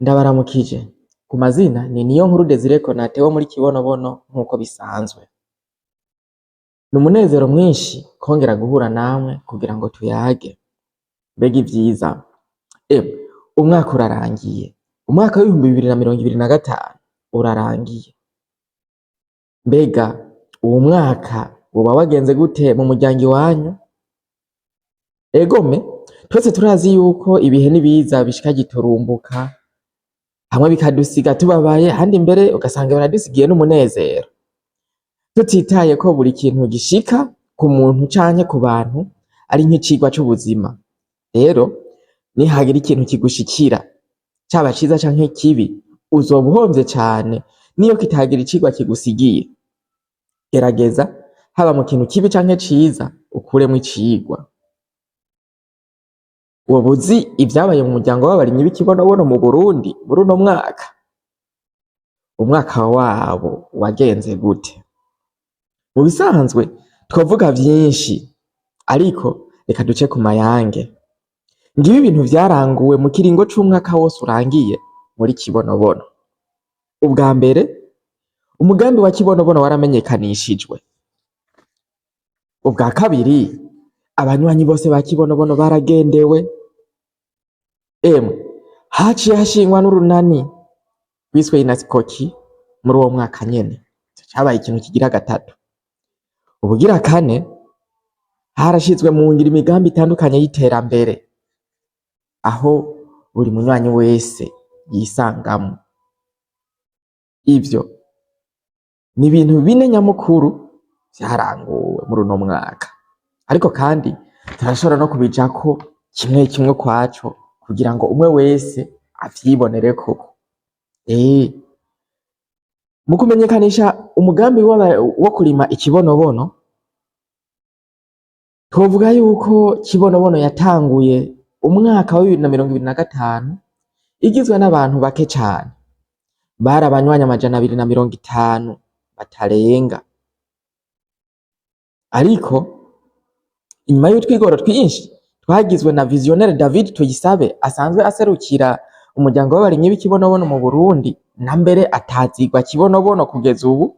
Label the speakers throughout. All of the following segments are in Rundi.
Speaker 1: Ndabaramukije, ku mazina ni Niyonkuru Desire Konate wo muri Kibonobono nkuko bisanzwe. Ni umunezero mwinshi kongera guhura namwe kugira ngo tuyage. Mbega ivyiza! Emwe umwaka urarangiye, umwaka w'2025 urarangiye. Mbega uwu mwaka woba wagenze gute mu muryango iwanyu? Egome twese turazi yuko ibihe n'ibiza bishika giturumbuka, hamwe bikadusiga tubabaye, ahandi mbere ugasanga biradusigiye n'umunezero. Tutitaye ko buri kintu gishika ku muntu canke ku bantu ari nk'icigwa c'ubuzima. Rero nihagira ikintu kigushikira caba ciza canke kibi, uzoba uhomvye cane niyo kitagira icigwa kigusigiye. Gerageza haba mu kintu kibi canke ciza ukuremwo icigwa. Woba uzi ivyabaye mu muryango w'abarimyi b'ikibonobono mu Burundi muri uno mwaka? Umwaka wabo wagenze gute? Mu bisanzwe twovuga vyinshi, ariko reka duce ku mayange. Ngibi ibintu vyaranguwe mu kiringo c'umwaka wose urangiye muri Kibonobono. Ubwa mbere, umugambi wa Kibonobono waramenyekanishijwe. Ubwa kabiri, abanywanyi bose ba Kibonobono baragendewe. Emwe haciye hashingwa n'urunani rwiswe Inasikoki muri uwo mwaka nyene. Ico cabaye ikintu kigira gatatu. Ubugira kane, harashizwe mu ngiro imigambi itandukanye y'iterambere, aho buri munywanyi wese yisangamwo. Ivyo ni ibintu bine nyamukuru vyaranguwe muri uno mwaka. Ariko kandi turashobora no kubijako kimwe kimwe ukwaco kugira ngo umwe wese avyibonere koko. Mu kumenyekanisha umugambi wo kurima ikibonobono, twovuga yuko Kibonobono yatanguye umwaka wa 2025 igizwe n'abantu bake cane. Bari abanywanyi 250 batarenga. Ariko inyuma y'utwigoro twinshi twagizwe na Visionnaire David Tuyisabe asanzwe aserukira umuryango w'abarimyi b'ikibonobono mu Burundi, na mbere atazigwa Kibonobono kugeza ubu,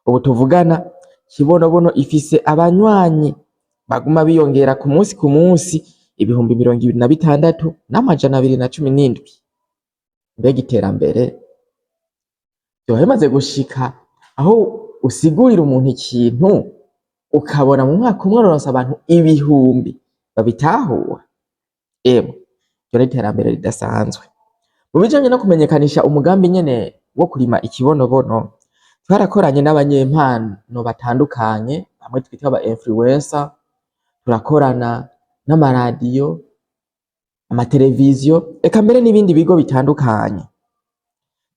Speaker 1: ubu tuvugana Kibonobono ifise abanywanyi baguma biyongera ku munsi ku munsi 26,217. Mbega iterambere! Vyoba bimaze gushika aho usigurira umuntu ikintu ukabona mu mwaka umwe uronse abantu ibihumbi babitahura. Emwe iryo ni iterambere ridasanzwe. Mu bijanye no kumenyekanisha umugambi nyene wo kurima ikibonobono, twarakoranye n'abanyempano batandukanye, bamwe twita aba influencer, turakorana n'amaradiyo, amateleviziyo, eka mbere n'ibindi bigo bitandukanye.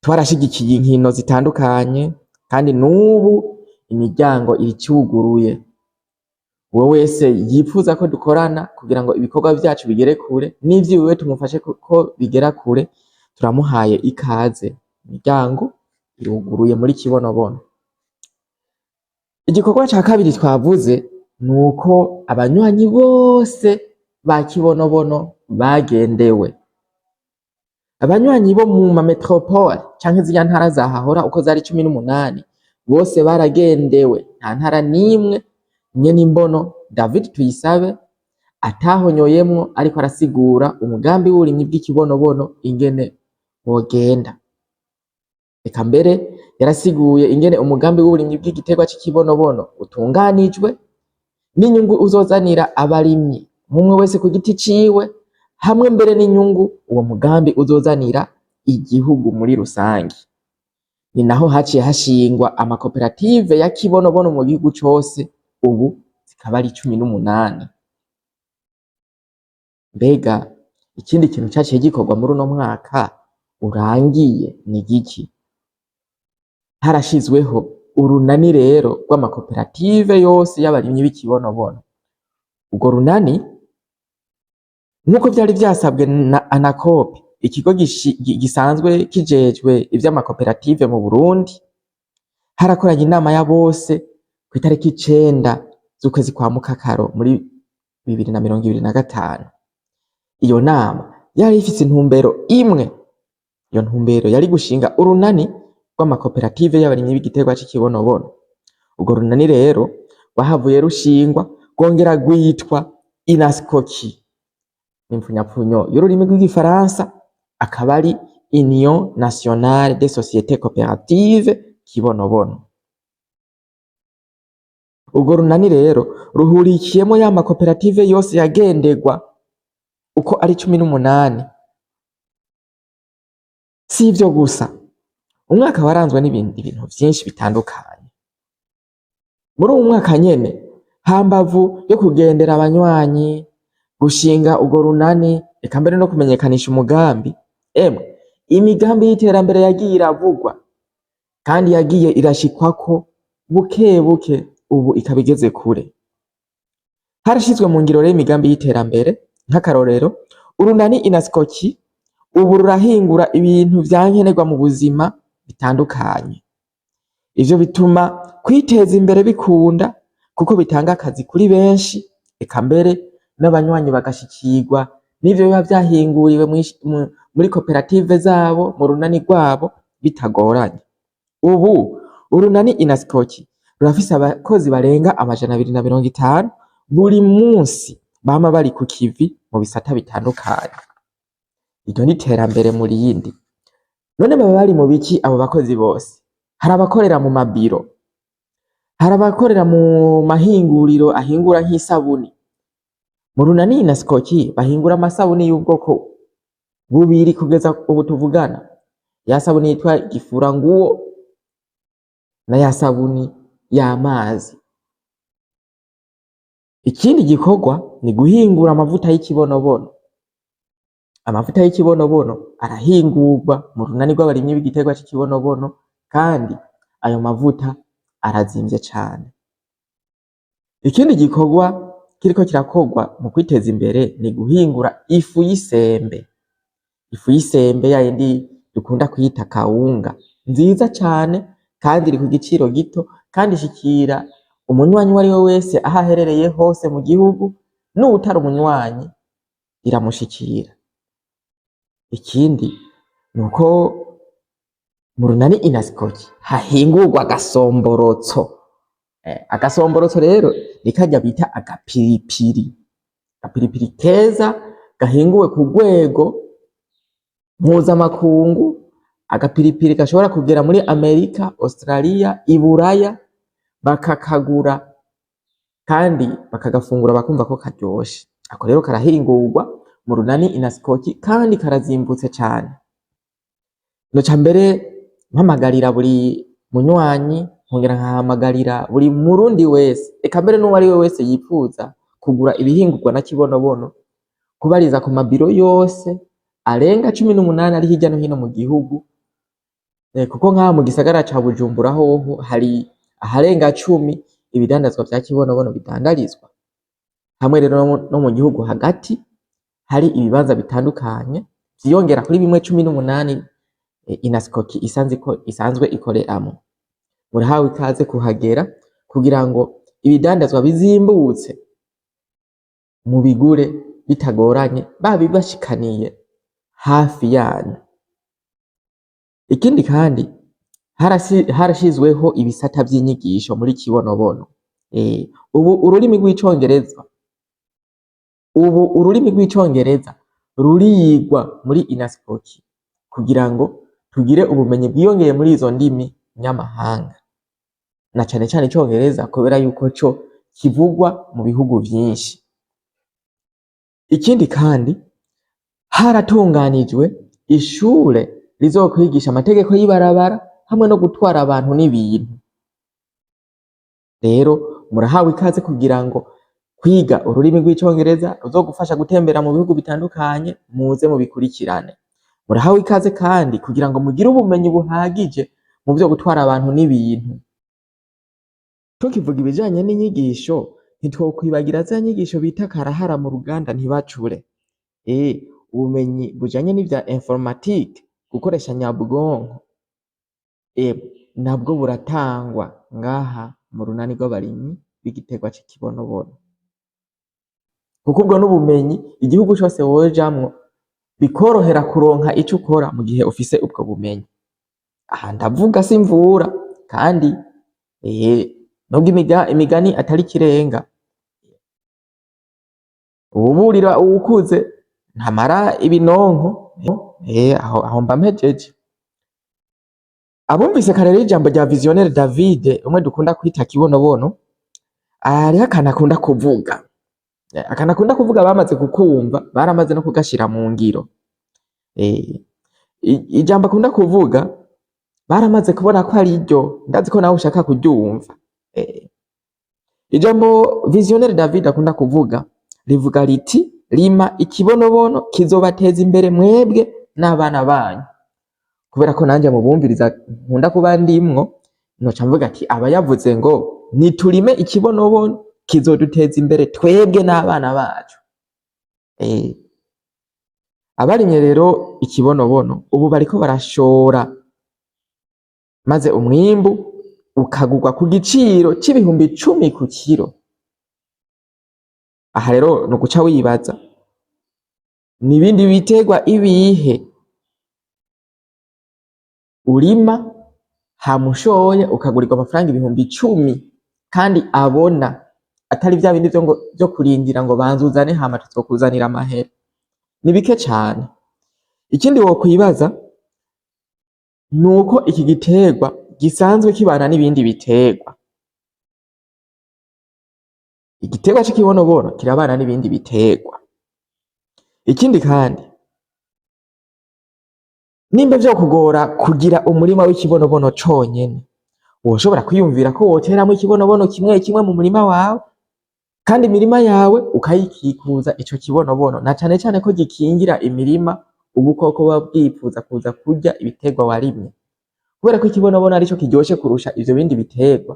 Speaker 1: Twarashigikiye inkino zitandukanye kandi n'ubu imiryango iricuguruye. Uwo wese yipfuza ko dukorana kugira ngo ibikorwa vyacu bigere kure n'ivyiwiwe tumufashe ko bigera kure, turamuhaye ikaze. Imiryango iruguruye muri Kibonobono. Igikorwa ca kabiri twavuze nuko abanywanyi bose ba Kibonobono bagendewe. Abanywanyi bo mu ma metropole canke zirya ntara zahahora uko zari 18 bose baragendewe, nta ntara n'imwe nyenimbono David Tuyisabe atahonyoyemwo ariko arasigura umugambi w'uburimyi bw'ikibonobono ingene wogenda. Eka mbere yarasiguye ingene umugambi w'uburimyi bw'igiterwa c'ikibonobono utunganijwe n'inyungu uzozanira abarimyi umwe wese ku giti ciwe, hamwe mbere n'inyungu uwo mugambi uzozanira igihugu muri rusangi. Ni naho haciye hashingwa amakoperative ya Kibonobono mu gihugu cose, ubu zikaba ari 18. Mbega ikindi kintu caciye gikorwa muri uno mwaka urangiye ni igiki? Harashizweho urunani rero rw'amakoperative yose y'abarimyi b'ikibonobono. Urwo runani nk'uko vyari vyasabwe na ANACOPE, ikigo gisanzwe kijejwe ivy'amakoperative mu Burundi, harakoranye inama ya bose kw'itariki 9 z'ukwezi kwa Mukakaro muri 2025. Iyo nama yari ifise intumbero imwe. Iyo ntumbero yari gushinga urunani rw'amakoperative y'abarimyi b'igiterwa c'ikibonobono. Urwo runani rero rwahavuye rushingwa rwongera rwitwa INASCOQUI, impfunyapfunyo y'ururimi rw'igifaransa akaba ari Union Nationale des Sociétés Coopératives Kibonobono. Urwo runani rero ruhurikiyemwo ya makoperative yose yagenderwa uko ari 18. Si ivyo gusa, umwaka waranzwe n'ibindi bintu vyinshi bitandukanye. Muri uwu mwaka nyene, hambavu yo kugendera abanywanyi, gushinga urwo runani, eka mbere no kumenyekanisha umugambi, emwe imigambi y'iterambere yagiye iravugwa kandi yagiye irashikwako buke buke, ubu ikaba igeze kure. Harashizwe mu ngiro rero imigambi y'iterambere. Nk'akarorero, urunani INASCOQUI ubu rurahingura ibintu vyankenerwa mu buzima bitandukanye. Ivyo bituma kwiteza imbere bikunda kuko bitanga akazi kuri benshi, eka mbere n'abanywanyi bagashikirwa n'ivyo biba vyahinguriwe muri koperative zabo, mu runani rwabo bitagoranye. Ubu urunani INASCOQUI rurafise abakozi barenga 250 buri munsi bama bari ku kivi mu bisata bitandukanye. Iryo ni iterambere mu rindi. None baba bari mu biki abo bakozi bose? Hari abakorera mu mabiro, hari abakorera mu mahinguriro ahingura nk'isabuni. Mu runani INASCOQUI bahingura amasabuni y'ubwoko bubiri kugeza ubu tuvugana: ya sabuni yitwa gifuranguo na ya sabuni y'amazi. Ikindi gikorwa ni guhingura amavuta y'ikibonobono. Amavuta y'ikibonobono arahingurwa mu runani rw'abarimyi b'igiterwa c'ikibonobono, kandi ayo mavuta arazimvye cane. Ikindi gikorwa kiriko kirakorwa mu kwiteza imbere ni guhingura ifu y'isembe. Ifu y'isembe yayindi dukunda kwita kawunga, nziza cane kandi iri ku giciro gito, kandi ishikira umunywanyi uwari we wese aho aherereye hose mu gihugu, n'uwutari umunywanyi iramushikira. Ikindi nuko mu runani INASCOQUI hahingurwa agasomborotso. Agasomborotso rero ni karya bita agapiripiri, agapiripiri keza gahinguwe ku rwego mpuzamakungu, agapiripiri gashobora kugera muri Amerika, Australia, Iburaya, bakakagura kandi bakagafungura bakumva ko karyoshe. Ako rero karahingurwa mu runani INASCOQUI kandi karazimbutse cane. Noca mbere mpamagarira buri munywanyi, nkongera nkahamagarira buri murundi wese, eka mbere n'uwari we wese yipfuza kugura ibihingurwa na Kibonobono, kubariza ku mabiro yose arenga 18 ari hirya no hino mu gihugu, kuko nk'aha mu gisagara ca Bujumbura hoho hari aharenga 10 ibidandazwa vya Kibonobono bidandarizwa. Hamwe rero no mu gihugu hagati hari ibibanza bitandukanye vyiyongera kuri bimwe 18 INASCOQUI isanzwe ikoreramwo. Murahawe ikaze kuhagera kugira ngo ibidandazwa bizimbutse mubigure bitagoranye, babibashikaniye hafi yanyu. Ikindi kandi harashizweho ibisata vy'inyigisho muri Kibonobono. Ubu ururimi rw'icongereza rurigwa muri INASCOQUI kugira ngo tugire ubumenyi bwiyongeye muri izo ndimi nyamahanga, na cane cane icongereza kubera yuko co kivugwa mu bihugu vyinshi. Ikindi kandi haratunganijwe ishure rizokwigisha amategeko y'ibarabara hamwe no gutwara abantu n'ibintu. Rero murahawe ikaze kugira ngo kwiga ururimi rw'icongereza ruzogufasha gutembera mu bihugu bitandukanye, muze mubikurikirane. Murahawe ikaze kandi kugira ngo mugire ubumenyi buhagije mu vyo gutwara abantu n'ibintu. Tukivuga ibijanye n'inyigisho, ntitwokwibagira za nyigisho bita karahara mu ruganda ntibacure. Ubumenyi bujanye n'ivya informatique, gukoresha nyabwonko, nabwo buratangwa ngaha mu runani rw'abarimyi b'igiterwa c'ikibonobono. Kuko ubwo n'ubumenyi igihugu cose wojamwo. Bikorohera kuronka ico ukora mu gihe ufise ubwo bumenyi. Aha ndavuga simvura kandi nubwo imigani atari ikirenga, uwuburira uwukuze ntamara ibinonko, aho mba mpejeje. Abumvise kare rero ijambo rya Visionnaire David, umwe dukunda kwita Kibonobono, hariho akantu akunda kuvuga. Akantu akunda kuvuga bamaze kukumva, baramaze no kugashira mu ngiro. Ijambo akunda kuvuga baramaze kubona ko ari ryo, ndazi ko nawe ushaka kuryumva. Ijambo Visionnaire David akunda kuvuga rivuga riti: rima ikibonobono kizobateza imbere mwebwe n'abana banyu. Kubera ko nanje mubumviriza nkunda kuba ndimwo, noca mvuga ati aba yavuze ngo niturime ikibonobono kizoduteza imbere twebwe n'abana bacu. Abarimye rero ikibonobono ubu bariko barashora, maze umwimbu ukagurwa ku giciro c'10,000 ku kiro. Aha rero ni uguca wibaza nibindi biterwa ibihe urima hama ushoye ukagurirwa amafaranga 10,000 kandi abona atari vya bindi vyo kurindira ngo banza uzane hama tuzokuzanira amahera. Ni bike cane. Ikindi wokwibaza nuko iki giterwa gisanzwe kibana n'ibindi biterwa. Igiterwa c'ikibonobono kirabana n'ibindi biterwa. Ikindi kandi, nimba vyokugora kugira umurima w'ikibonobono conyene, woshobora kwiyumvira ko woteramwo ikibonobono kimwe kimwe mu murima wawe, kandi imirima yawe ukayikikuza ico kibonobono, na cane cane ko gikingira imirima ubukoko buba bwipfuza kuza kurya ibiterwa warimye. Kubera ko ikibonobono arico kiryoshe kurusha ivyo bindi biterwa,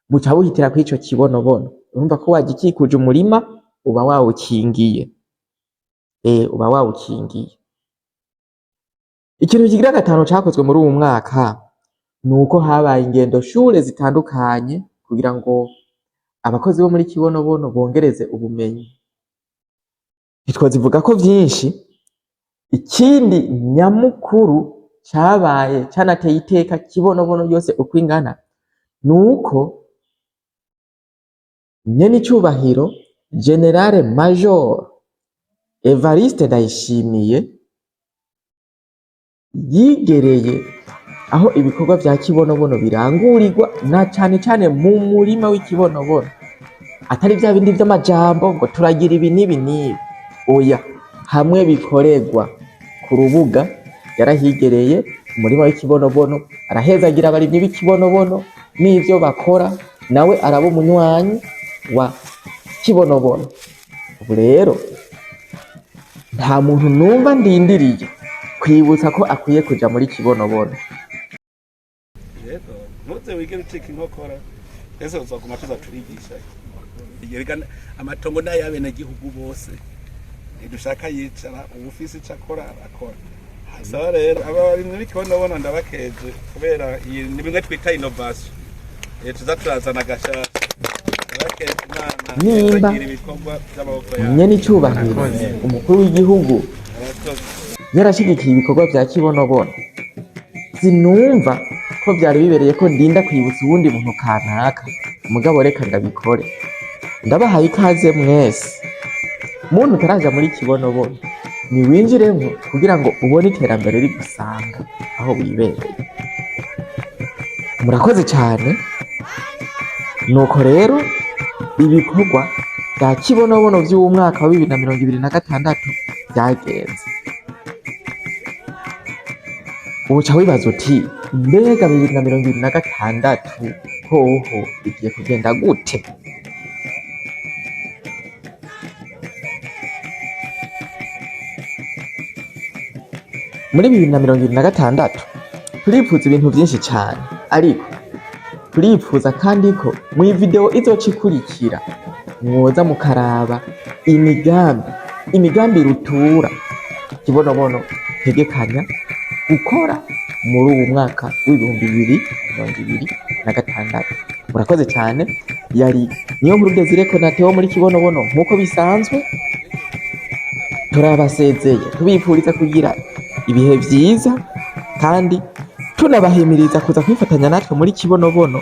Speaker 1: buca buhitira kw'ico kibonobono. Urumva ko wagikikuje umurima uba wawukingiye. Uba wawukingiye. Ikintu kigira gatanu cakozwe muri uwu mwaka nuko habaye ingendo shure zitandukanye kugira ngo abakozi bo muri Kibonobono bongereze ubumenyi. Ntitwozivuga ko vyinshi. Ikindi nyamukuru cabaye canateye iteka Kibonobono yose uko ingana, nuko nyenicubahiro Generale Major Evariste Ndayishimiye yigereye aho ibikorwa vya Kibonobono birangurirwa, na cane cane mu murima w'ikibonobono, atari vya bindi vy'amajambo ngo turagira ibi n'ibi n'ibi, oya, hamwe bikorerwa ku rubuga. Yarahigereye umurima w'ikibonobono, arahezagira abarimyi b'ikibonobono n'ivyo bakora, nawe araba umunywanyi wa Kibonobono. Ubu rero nta muntu numva ndindiriye kwibutsa ko akwiye kuja muri Kibonobono.
Speaker 2: Yego, ntuze wigere ucika inkokora, ese uzoguma tuza turigisha. Erega amatongo n'ay'abenegihugu bose, ntidushaka yicara uwufise ico akora arakora. Sawa rero, aba barimyi b'ikibonobono ndabakeje kubera iyi ni bimwe twita innovation. Tuza turazana agashasha. Ndabakeje, Imana
Speaker 1: Nimba
Speaker 2: izagira ibikorwa by'amaboko yabo.
Speaker 1: nyenicubahiro umukuru w'igihugu
Speaker 2: Abakozi.
Speaker 1: yarashigikiye ibikorwa vya Kibonobono, sinumva ko vyari bibereye ko ndinda kwibutsa uwundi muntu kanaka, mugabo reka ndabikore. Ndabahaye ikaze mwese. Muntu utaraja muri Kibonobono, niwinjiremwo kugira ngo ubone iterambere rigusanga aho wibereye. Murakoze cyane. Nuko rero ibikorwa bya Kibonobono vy'umwaka wa 2026 vyagenze. Uca wibaza uti mbega 2026 hoho bigiye kugenda gute? Muri 2026 turipfuza ibintu vyinshi cane, ariko turipfuza kandi ko mu video izoca ikurikira mwoza mukaraba imigambi rutura Kibonobono tegekanya gukora muri uwu mwaka w'2026. Murakoze cyane. Yari Niyonkuru Desire Konate wo muri Kibonobono nk'uko bisanzwe. Turabasezeye tubifuriza kugira ibihe vyiza kandi tunabahimiriza kuza kwifatanya natwe muri Kibonobono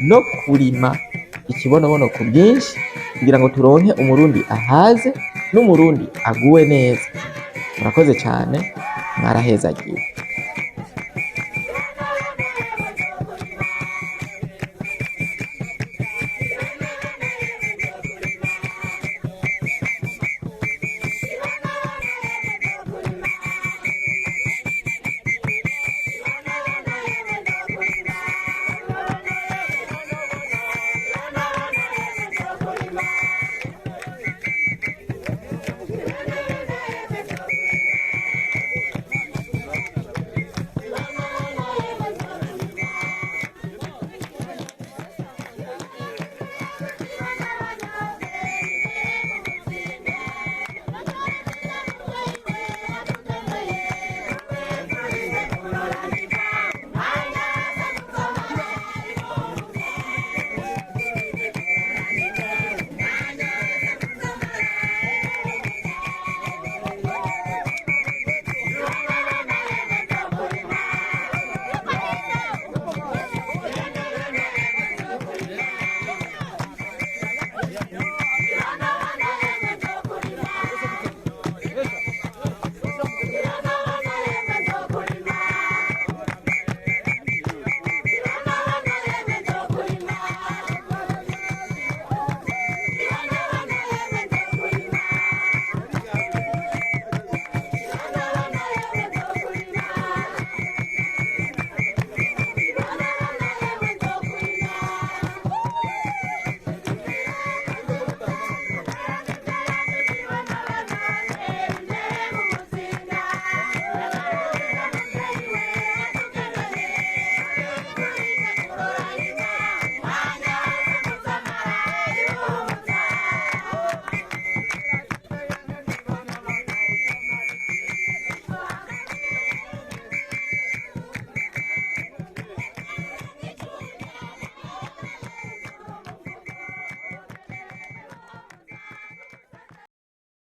Speaker 1: no kurima ikibonobono ku bwinshi kugira ngo turonke umurundi ahaze n'umurundi aguwe neza. Murakoze cyane, mwarahezagiwe.